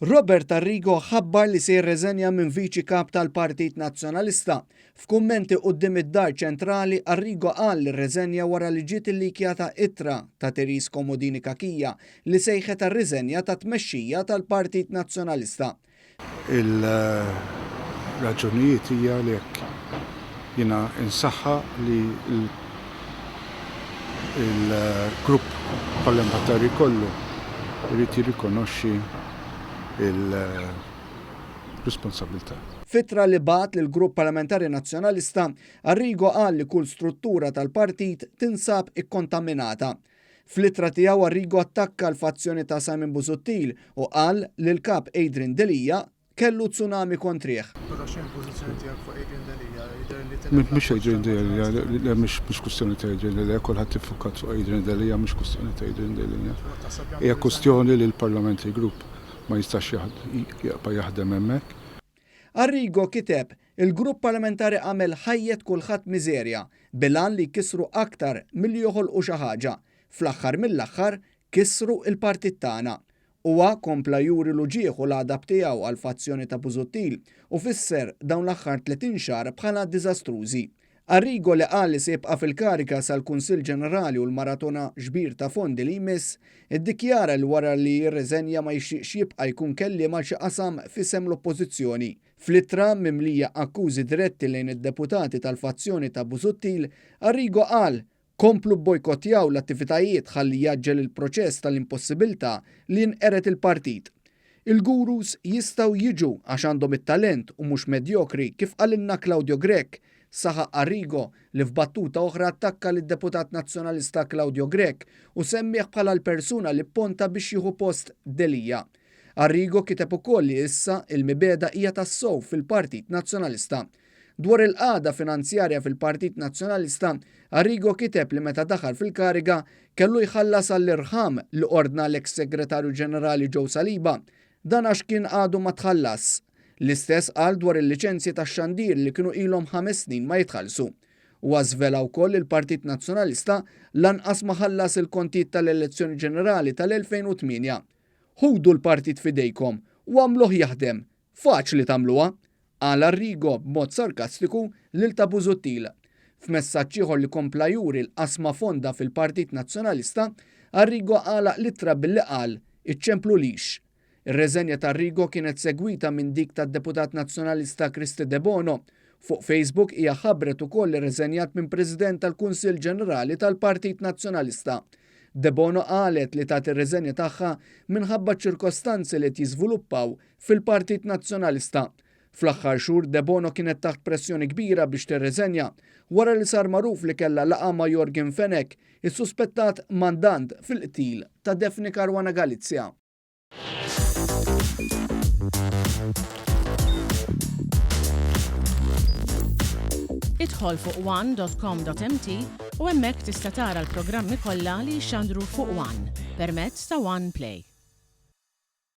Robert Arrigo ħabbar li se jirreżenja minn Viċi Kap tal-Partit Nazzjonalista. F'kummenti quddiem id-Dar Ċentrali, Arrigo qal li rreżenja wara li ġiet illikjata ittra ta' Therese Comodini Cachia li sejħet għar-riżenja tat-tmexxija tal-Partit Nazzjonalista. Il-raġunijiet hija li jekk jiena insaħħa li l-grupp parlamentari kollu jrid jirrikonoxxi l-responsabbiltà. F'ittra li bagħat lill-Grupp Parlamentari Nazzjonalista, Arrigo qal li kull struttura tal-partit tinsab ikkontaminata. Fl-ittra tiegħu Arrigo attakka l-fazzjoni ta' Simon Busuttil u qal li l-Kap Adrian Delia kellu tsunami kontrih. Però x'inhi l-pożizzjoni tiegħek fuq Adrian Delia? Jidher li tilef Mhux Adrian Delia, le mhix kwistjoni ta' Adrian Delia, kulħadd iffukat fuq Adrian Delia, mhix kwistjoni ta' Adrian Delia. Hija kwistjoni li l-Parliamentary Group ma jistax jibqa' jaħdem hemmhekk. Arrigo kiteb, Il-grupp parlamentari għamel ħajjet kulħadd miżerja bil-għan li jkissru aktar milli joħolqu xi ħaġa. Fl-aħħar mill-aħħar kissru l-partit tagħna. Huwa kompla juri l-uġigħ u l-għadab tiegħu għall-fazzjoni ta' Busuttil u fisser dawn l-aħħar 30 xahar bħala diżastrużi. Arrigo li qal li se jibqa' fil-kariga sal-Kunsill Ġenerali u l-maratona ġbir ta' fondi li jmiss, iddikjara li wara li jirreżenja ma jixtieqx jibqa' jkun kelliem għal xi qasam f'isem l-Oppożizzjoni. Fl-ittra, mimlija akkużi diretti lejn id-deputati tal-fazzjoni ta' Busuttil, Arrigo qal, Komplu bbojkottjaw l-attivitajiet ħalli jgħaġġel il-proċess tal-impossibiltà li jinqered il-partit. Il-gurus jistgħu jiġu għax għandhom it-talent u mhux medjokri kif qalilna Claudio Grech, saħaq Arrigo li f'battuta oħra attakka lid-deputat Nazzjonalista Claudio Grech u semmieh bħala l-persuna li pponta biex jieħu post Delia. Arrigo kiteb ukoll li issa il-mibegħda hija tassew fil-Partit Nazzjonalista. Dwar il-qagħda finanzjarja fil-Partit Nazzjonalista, Arrigo kiteb li meta daħal fil-kariga kellu jħallas għall-irħam li ordna l-eks Segretarju Ġenerali Joe Saliba. Dan għax kien għadu ma tħallasx. L-istess qal dwar il-liċenzji tax-xandir li kienu ilhom ħames snin ma jitħallsu. Huwa żvela wkoll li l-Partit Nazzjonalista lanqas ma ħallas il-kontijiet tal-elezzjoni ġenerali tal-2008. Ħudu l-partit f'idejkom u agħmluh jaħdem. Faċli tagħmluha! qal Arrigo b'mod sarkastiku lil ta' Busuttil. F'messaġġ ieħor li kompla juri l-qasma fonda fil-Partit Nazzjonalista, Arrigo għalaq l-ittra billi qal, Iċċemplulix. Ir-reżenja ta' Arrigo kienet segwita minn dik tad-deputat Nazzjonalista Kristy Debono. Fuq Facebook hija ħabbret ukoll li rreżenjat minn President tal-Kunsill Ġenerali tal-Partit Nazzjonalista. Debono qalet li tat ir-riżenja tagħha minħabba ċ-ċirkostanzi li qed jiżviluppaw fil-Partit Nazzjonalista. Fl-aħħar xhur Debono kienet taħt pressjoni kbira biex tirriżenja wara li sar magħruf li kellha laqgħa ma' Yorgen Fenech, is-suspettat mandant fil-qtil ta' Daphne Caruana Galizia. Idħol fuq one.com.mt u hemmhekk tista' tara l-programmi kollha li jixxandru fuq One permezz ta' One Play.